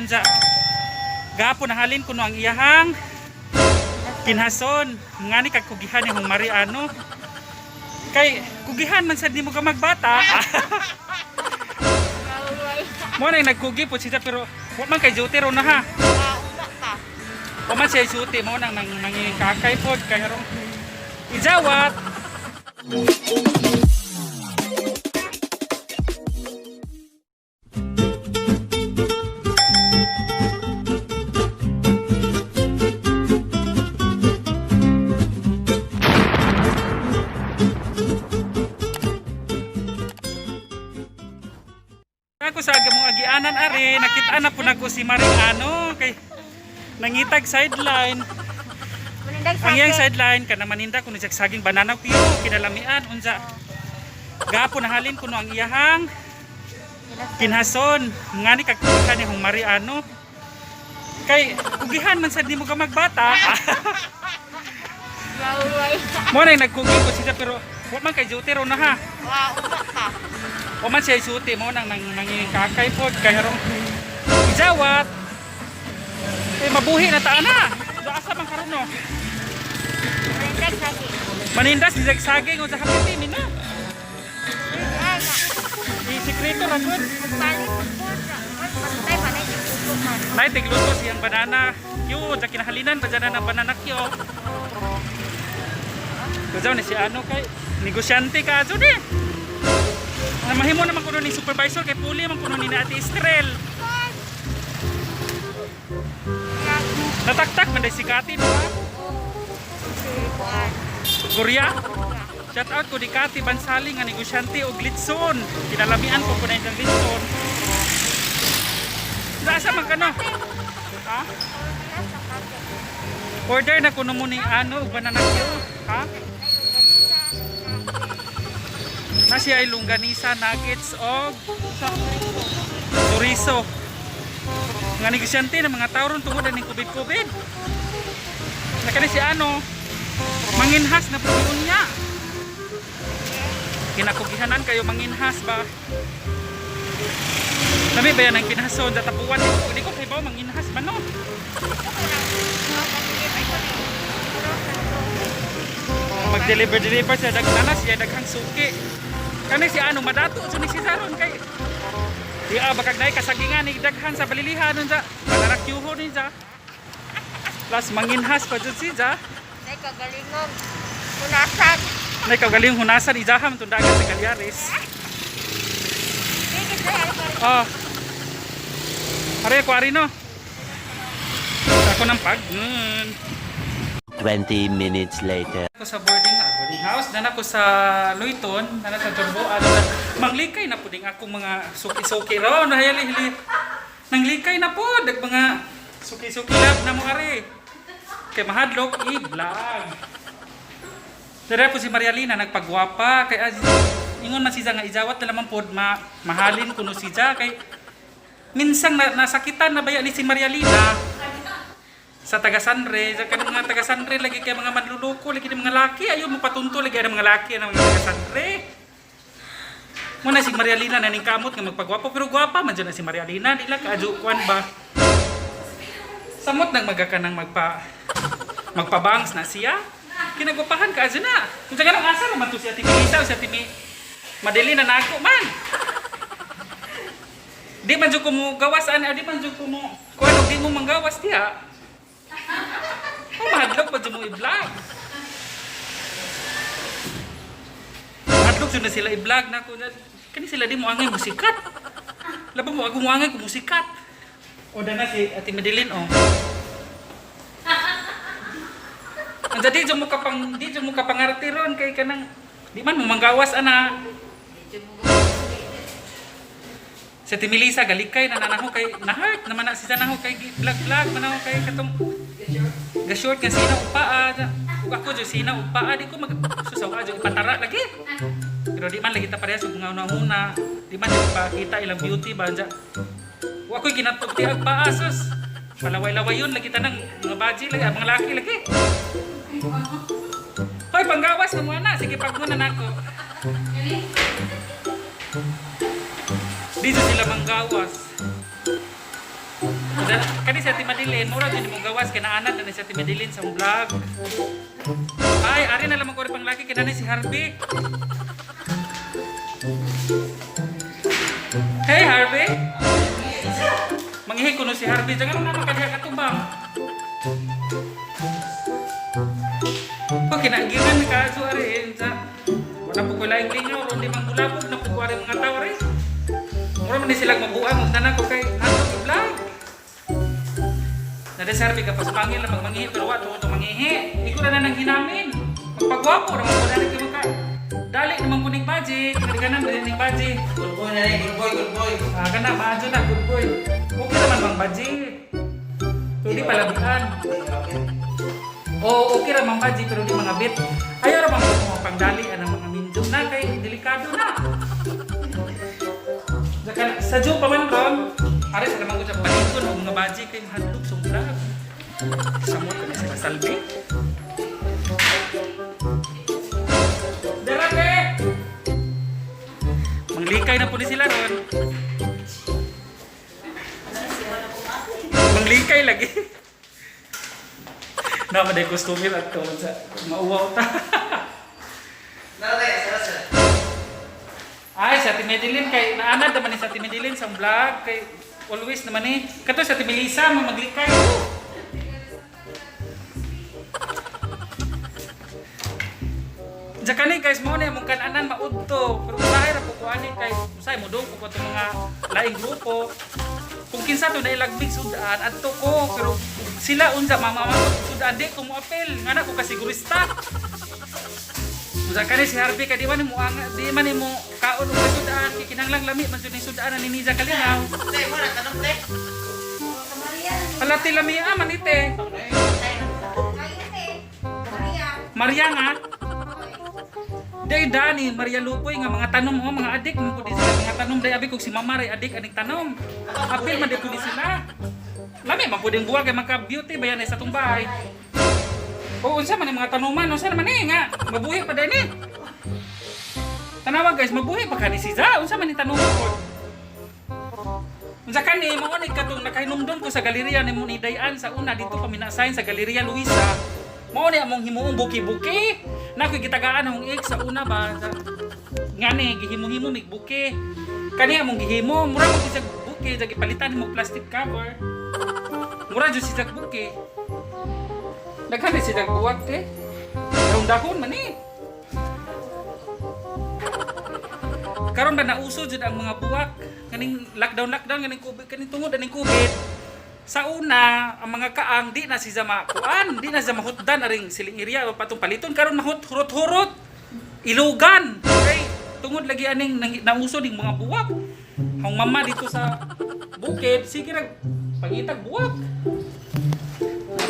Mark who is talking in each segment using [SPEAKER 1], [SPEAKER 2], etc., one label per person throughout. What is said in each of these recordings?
[SPEAKER 1] Unsa. Gahapon nahalin kuno ang iyahang kinhason. Ngani kag kugihan ni hong Mariano. Kay kugihan man sad nimo ka magbata. Mo na nagkugi po siya pero wa man kay duty ron na ha. Wa man siya duty mo nang nang nangikakay pod kay harong ijawat. Ako sa aga mong agianan are, nakita na po nako si Mariano kay nangitag sideline.
[SPEAKER 2] Manindag
[SPEAKER 1] Ang iyang sideline kana maninda kuno siya saging banana kuyo kinalamian unsa. Gahapon nahalin kuno ang iyahang kinhason. Ngani kag kugihan ni hong Mariano. Kay kugihan man sad nimo ka magbata. Mo na nagkugi po siya pero wa man kay duty ron na ha. Wa man siya duty mo nang nang nangikakay pod kay harong ijawat. Eh mabuhi na taa na. Do asa man karon no?
[SPEAKER 2] Manindag saging.
[SPEAKER 1] Manindas ni saging unsa hapit mi na. I-sekreto ra gud.
[SPEAKER 2] Magpalit po siya. Pantay pa na yung tigluto man.
[SPEAKER 1] Nay tigluto siyang banana. Yo, sa kinahalinan pa dyan na banana kyo. Kujaw ni si ano kay negosyante ka ato di. Na mahimo naman kuno ni supervisor kay puli man kuno ni Ate Estrel. Nataktak man day si Kati no ha? Korea. Shout out ko di Kati Bansali nga negosyante og litson. Kinalamian ko kuno yung litson. Asa man kano? Ha? Order na kuno mo ni ano og banana Q. Ha? Na siya ay longganisa, nuggets og chorizo. Nga negosyante ng mga tao ron tungod ning COVID-COVID. Nakani si ano, manginhas na po niya. Kinakugihanan kayo manginhas ba? Lami ba yan ang kinhason? Datapuan di ko kay ba manginhas ba no? Mag-deliver deliver siya dagtana siya daghang suki. Kani si ano madato so ni si Zaron kay di ah bakag naay kasagingan ni daghan sa balilihan unsa panarakyuho ni ja. Plus manginhas pa jud si ja.
[SPEAKER 2] Nay kagalingon. Punasan.
[SPEAKER 1] Nay kagaling hunasan ijaham tong dagat sa Calyares.
[SPEAKER 2] Sige, sir.
[SPEAKER 1] Ah. Are ko ari no. Ako ng pag.
[SPEAKER 3] 20 minutes later.
[SPEAKER 1] Ako sa boarding, boarding house, dana ko sa Luiton, dana sa Turboa, manglikay na po ding akong mga suki-suki raw, nahayali hili. Nanglikay na po, dag mga suki-suki lab na mo are. Kay mahadlok i-vlog. Dere po si Maria Lina nagpagwapa kay ingon man siya nga ijawat na lamang pod ma mahalin kuno siya kay minsang na, nasakitan na baya ni si Maria Lina sa taga Sanre, sa kanang mga taga Sanre lagi kay mga manluloko, lagi ng mga laki, ayo mo patunto lagi ang mga laki ang mga taga Sanre. Muna si Maria Lina na kamot nga magpagwapo pero gwapa man jud na si Maria Lina, di lang kaadyo kuan ba. Samot nang maga ka nang magpabangs na siya. Kinagwapahan ka adyo na. Kung sa ganong asa naman to si Ate Melissa o si Ate Madeline na nako man. Di man jud ko mo gawas ani, di man jud ko mo kuan og di mo manggawas diha. Oh, mahadlok pa dyan mo i-vlog. Mahadlok dyan na sila i-vlog na ako. Kani sila di mo angay musikat. Labang mo ako mo angay ko musikat. O na si Ate Madeline oh. Ang di dyan mo ka pang di dyan mo ka pangarte ron kay kanang di man mo manggawas ana. Sa Timilisa galikay na nanaho kay na-hurt naman na siya naho kay vlog vlog manaho kay katong ga short nga sina upaa ug ako jud sina upaa di ko mag susawa jud ipatara lagi. Pero di man lagi ta parehas ug nga una di man jud pakita ilang beauty ba anja. Wa ko'y ginatugti ang paa sus. Palaway-laway yun lagi tanang mga baji lagi mga laki lagi. Hoy, panggawas ka mo na. Sige, pag muna nako. Dito sila manggawas. Kani sa Ate Madeline, mura jud mo gawas kay naanad na ni sa Ate Madeline sa vlog. Ay, ari na lamang ko rin panglaki kay nanay si Harvey. Hey Harvey. Manghihi kuno si Harvey. Jangan na makadiha katubang. Oh, kinagiran ka so ari eh, sa wala po ko laing lingaw ron di manggulabog na po ko ari mga tao ari. Mura man ni sila mabuang ug tanan ko kay ato i-vlog. Nadesarbi ka pas pangil na magmangihi pero wa to mangihi. Iko na nang hinamin. Magpagwapo ra man ko dali kay maka. Dali naman ko ning budget, kaganan ba ning budget.
[SPEAKER 4] Good boy na rin, good boy, good boy.
[SPEAKER 1] Ah, kana maadyo na good boy. Okay naman bang budget. Pero di palabian. Oo, okay ra mang budget pero di mga bit. Ayaw ra bang mga pangdali ang mga minjo na kay delikado na. Saka, sa Joe pa man ron, ari sa naman ko sa palikon og mga budget kay hadlok sa vlog. Samot kami sila salbi. Darate! Manglikay na po ni sila ron. Manglikay lagi. Naman day customer at to sa mauwaw ta.
[SPEAKER 4] Naratay, sara sara.
[SPEAKER 1] Ay, sa Ate Medellin kay naanad naman ni sa Ate Medellin sa vlog kay always naman ni. Kato sa Ate Melissa mo maglikay. Diyan kani guys mo na mong kananan maudto pero usahay ra po ko ani kay usahay mo ko atong mga laing grupo. Kung kinsa to nailagbig sudaan adto ko pero sila unsa mamamot sudaan di ko moapil ngana ko kasigurista. Unsa kani si Harvey kay di man mo ang di man mo kaon og sudaan kay kinahanglang lami man jud ning sudaan ni Niza Kalingaw.
[SPEAKER 4] Te, mo na, tanong te.
[SPEAKER 1] Hala ti lami ah manite.
[SPEAKER 2] Ayun eh. Maria.
[SPEAKER 1] Maria nga. Day dani Maria Lupoy nga mga tanom ho mga adik mo pud sila mga tanom day abi kog si Mama ray adik aning tanom. Apil man di pud sila. Lami man pud buwag kay maka beauty ba yan eh, sa atong bahay. O unsa man ang mga tanuman unsa naman eh nga mabuhi pa day ni. Tanawa guys, mabuhi pa kani si Za. Unsa man ni tanuman ko? Unsa kani mo ni katong nakahinumdom ko sa galeriya ni ni Dayan sa una dito kami na-assign sa Galeria Luisa. Mao ni among himuong buki-buki. Na ako'y gitagaan akong ex sa una ba. Sa, ngani gihimo-himo mig buki. Kani among gihimo, mura mo sa buki jag ipalitan mo plastic cover. Mura jud si jag buki. Daghan ni si jag buwag te. Dahon-dahon man ni. Karon ba nauso jud ang mga buwak kaning lockdown lockdown kaning COVID kaning tungod aning COVID. Sa una, ang mga kaang di na siya makuan, di na siya mahutdan aring siling area o patong paliton karon mahut hurot-hurot. Ilugan. Kay tungod lagi aning nauso ning mga buwak. Ang mama dito sa bukid sige rag pangitag buwak.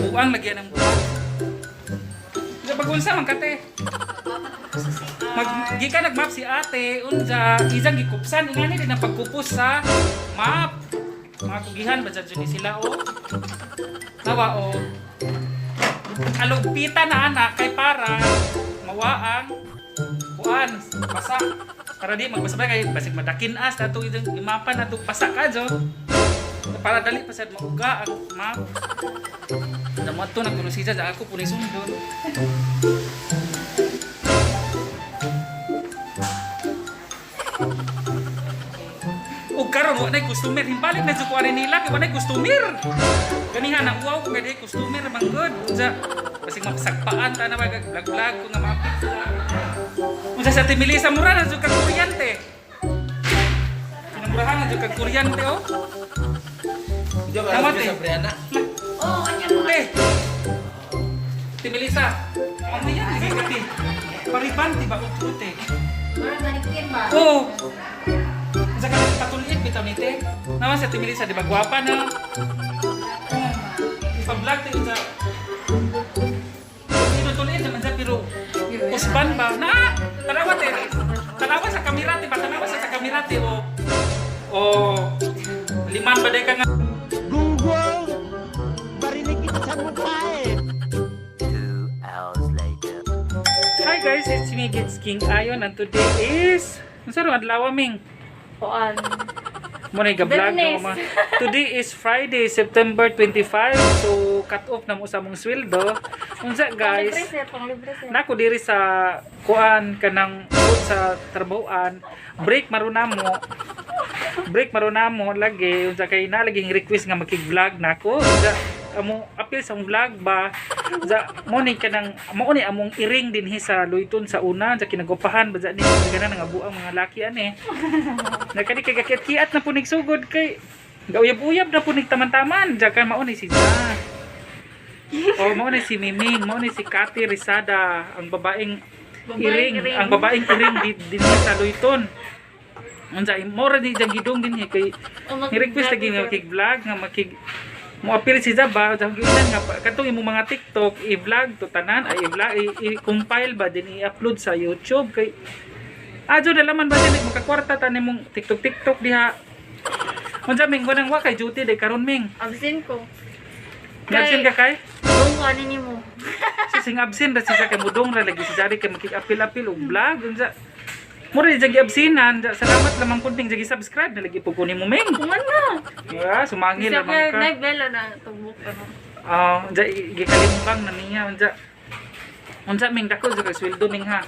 [SPEAKER 1] Buang lagi ang buwak. Sa pagunsa man kate. Mag gikan nagmap si ate unsa isang gikupsan ingani din ang pagkupos sa map. Mga kugihan ba dyan ni sila o. Tawa o. Alugpita na anak kay para mawaang kuan pasa para di magbasa ba kay basig madakin as ato isang imapan ato pasa ka jo para dali pa sad mauga ang map. Damo ato nagkuno siya sa ako punay sundon. Ug karon wa nay customer himbalik na jud ko ani nila kay wa nay customer. Ganiha na uwaw ko kay di customer man gud. Unsa basig mapasagpaan ta na mag vlog vlog ko nga maapit sila. Unsa sa Ate Melissa mura na jud kag kuryente. Pinamurahan na jud kag kuryente oh.
[SPEAKER 4] Diyo ba,
[SPEAKER 1] Tama,
[SPEAKER 4] sa
[SPEAKER 1] te.
[SPEAKER 4] Brianna?
[SPEAKER 2] Oo, kanya mga.
[SPEAKER 1] Te. Ate Melissa, ano yan? Lagi ka te. Pariban di ba utut eh.
[SPEAKER 2] Parang manikin ba?
[SPEAKER 1] Oo. Unsa ka patuliit bitaw ni te. Naman sa Ate Melissa di ba gwapa na? Oo. Ipa-vlog tayo sa Tinutuliin naman siya pero usban ba? Na! Tanawa te! Tanawa sa kamera te ba? Tanawa sa kamera te o o liman ba day ka nga
[SPEAKER 5] Google! Barinig kita sa mukha eh!
[SPEAKER 3] 2 hours later.
[SPEAKER 1] Hi guys, it's me Gits King Ayon and today is unsa ro adlaw ming?
[SPEAKER 2] Kuan.
[SPEAKER 1] Mo na ga-vlog
[SPEAKER 2] Bernes.
[SPEAKER 1] no ma. Today is Friday, September 25. So cut off na mo sa among sweldo. Unsa, guys?
[SPEAKER 2] Pang libre, sir. Pang libre, sir.
[SPEAKER 1] Nako diri sa kuan kanang food sa trabahoan, break maron mo. Break maron mo lagi unsa kay na laging request nga makig-vlog nako. Unsa amo apil sa among vlog ba, unsa mo ni kanang mao ni among iring dinhi sa Luyton sa una sa kinagupahan ba ni kana nga buang mga laki ani. Nakani kay gakiat-kiat na punig sugod kay gauyab-uyab na punig taman-taman. Diyan ka mao ni si Ja. O mao ni si Miming, mao ni si Cathy Rizada, ang babaeng
[SPEAKER 2] Babaeng
[SPEAKER 1] iring,
[SPEAKER 2] iring.
[SPEAKER 1] ang babaeng iring di dinhi sa Luyton. Unsa mo ra ni jang gidong dinhi kay
[SPEAKER 2] O, mag-
[SPEAKER 1] ni request lagi nga makig-vlog nga makig mo appeal si Zaba sa gilan nga katong imong mga TikTok i-vlog to tanan ay i-vlog i-compile ba din i-upload sa YouTube kay adyo na laman ba din makakwarta tan imong TikTok TikTok diha. Unsa, Ming, wanang wa kay duty day karon, Ming?
[SPEAKER 2] Absent ko.
[SPEAKER 1] Absent ka kay?
[SPEAKER 2] Kung ano ni mo.
[SPEAKER 1] So sing absent ra siya kay mudong ra lagi si Jari kay makig-apil-apil og vlog unsa. Mura di jagi absinan, salamat lamang pud ning jagi subscribe na lagi pud ko nimo, Ming.
[SPEAKER 2] Kuman na.
[SPEAKER 1] Yeah, sumangil
[SPEAKER 2] Isa
[SPEAKER 1] lamang
[SPEAKER 2] ka,
[SPEAKER 1] ka.
[SPEAKER 2] naibela na tubok ka mo.
[SPEAKER 1] Ah, unsa gikalimbang na niya unsa. Unsa, Ming, dako jud kay sweldo, Ming, ha?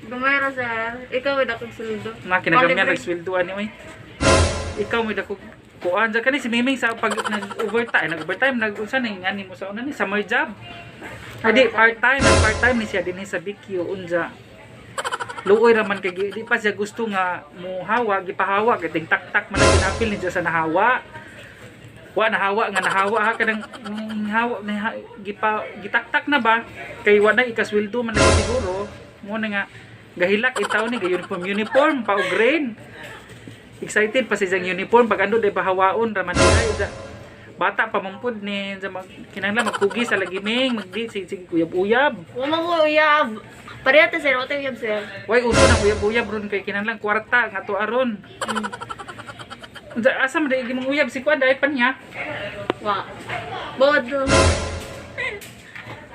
[SPEAKER 2] Gamay ra, sir. Ikaw ay dakong suldo.
[SPEAKER 1] Na kinagamyan
[SPEAKER 2] Pang
[SPEAKER 1] rag sweldo ani oy. Ikaw may dako kuan ja kani si Miming sa pag nag-overtime, nag-overtime nag unsa ning ani mo sa una ni summer job. Adi part-time, nag part-time ni siya dinhi sa BQ unja. Luoy ra man kay di pa siya gusto nga muhawa, gipahawa kay ting tak-tak man ang ginapil ni siya sa nahawa. Wa nahawa nga nahawa ha kanang hawa na gipa gitaktak na ba kay wa na ikasweldo man lagi siguro mo na nga gahilak itaw ni ga uniform uniform pa og green. Excited pa sa siyang uniform pag ando day pahawaon ra man ay sa bata pa man pud ni sa mag, kinahanglan magkugi sa lagi, Ming, magdi sig sig uyab-uyab.
[SPEAKER 2] Wa man ko uyab. Pareha ta, sir. Wa tayo uyab, sir.
[SPEAKER 1] Way uso na uyab-uyab ron kay kinahanglan kwarta nga to aron. Unsa asa man day imong uyab si kuan dai pa niya?
[SPEAKER 2] Wa. Bawad do.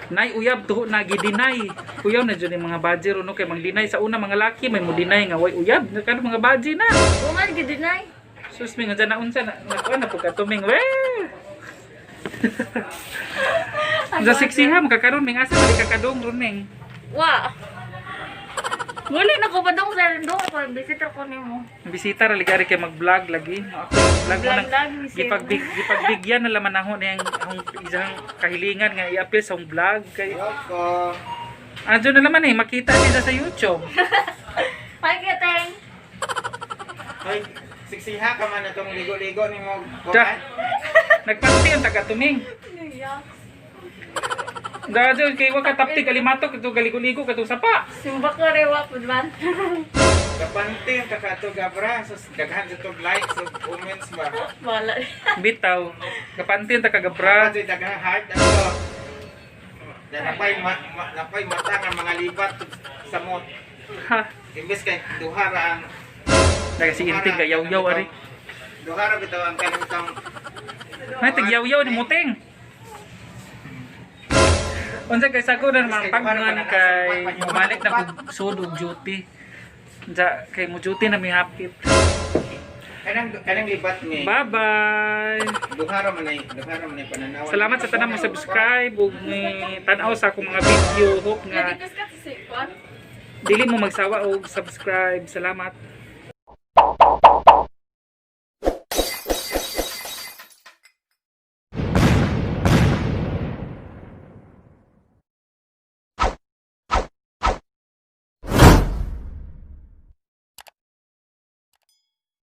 [SPEAKER 1] Nay uyab tuho na gidinay. Kuyaw na jud yung mga badger no kay mang-deny sa una mga laki may mo deny nga way uyab karon mga badger na.
[SPEAKER 2] Wa man gidinay.
[SPEAKER 1] Sus, Ming, unsa na unsa na nakuan na pud ka to, Ming, we. Unsa sexy ha makakaron, Ming, asa man kakadong ron, Ming?
[SPEAKER 2] Wa. Muli na ko pa dong, sir. Dong ko visitor ko nimo.
[SPEAKER 1] Bisita ra lagi ari kay mag-vlog lagi. Ako vlog mo nang
[SPEAKER 2] Vlog, vlog, sir.
[SPEAKER 1] gipagbigyan na laman ako niyang akong isang kahilingan nga i-appeal sa akong vlog kay
[SPEAKER 4] Yoko.
[SPEAKER 1] Anjo na naman eh makita nila sa YouTube.
[SPEAKER 2] Hi, Kateng.
[SPEAKER 4] Hoy, siksiha ka man itong ligo-ligo ni mo.
[SPEAKER 1] Da. Nagpanti ang taga tuming. Dado kay wa ka tapti kalimatok ito galigo-ligo katong sapa.
[SPEAKER 2] Simba ko rewa pud man.
[SPEAKER 4] Kapanti ang kakato gabra. So, daghan sa itong likes ug comments ba.
[SPEAKER 2] Wala.
[SPEAKER 1] Bitaw. Kapanti ang takagabra.
[SPEAKER 4] Kasi daghang heart ano to. Da napay ma, ma, napay mata nga mga libat sa mot.
[SPEAKER 1] Ha.
[SPEAKER 4] Imbes kay duha ra ang
[SPEAKER 1] Daga si Inting gayaw-yaw ari.
[SPEAKER 4] Duha ra bitaw ang kanang tong
[SPEAKER 1] Ay tigyaw-yaw ni Muteng. Unsa kay sago na naman pag nga ni kay bumalik na kog sud og duty. Unsa kay mo duty na mi hapit.
[SPEAKER 4] Kanang kanang libat ni.
[SPEAKER 1] Bye-bye.
[SPEAKER 4] Duha ra man ay pananaw.
[SPEAKER 1] Salamat sa tanan mo subscribe ug ni tan-aw sa akong mga video. Hope nga
[SPEAKER 2] Nagipis ka sa Kwan?
[SPEAKER 1] dili mo magsawa og subscribe. Salamat.